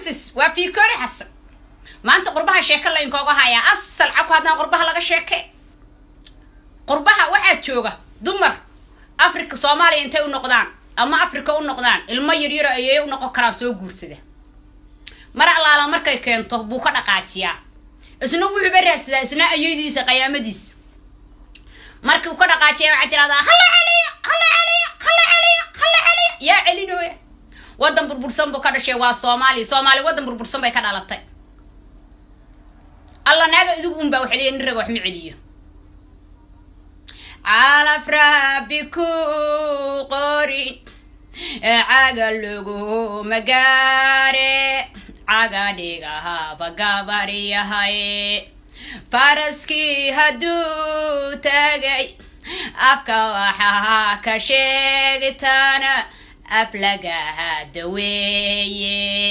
This is waa Fiikoori Xasan. Maanta qurbaha sheeko la inkooga hayaa. Asal caku haddaan qurbaha laga sheeke. Qurbaha waxaa jooga dumar Africa, Soomaaliya intay u noqdaan ama Africa u noqdaan, ilmo yaryaro ayay u noqon karaan, soo guursada. Mar allaala markay keento buu ka dhaqaajiyaa. Isna wuxuuba raadsadaa isna ayadiisa, qayaamadiisa. Markii uu ka dhaqaajiya, waxay tirahdaa, "Hala celiya, hala celiya, hala celiya, hala celiya." Yaa celinooya? Waddan burbursan buu ka dhashay, waa Soomaaliya. Soomaaliya waddan burbursan bay ka dhalatay. Alla, naaga idigu un baa wax celiya, nin raga wax ma celiyo. Calaf Rabbi ku qorin caga laguma gaare, caga dhigahaba gabar yahay. Faraskii hadduu tagay afka, waxaa ka sheegitaana af lagaha daweeye.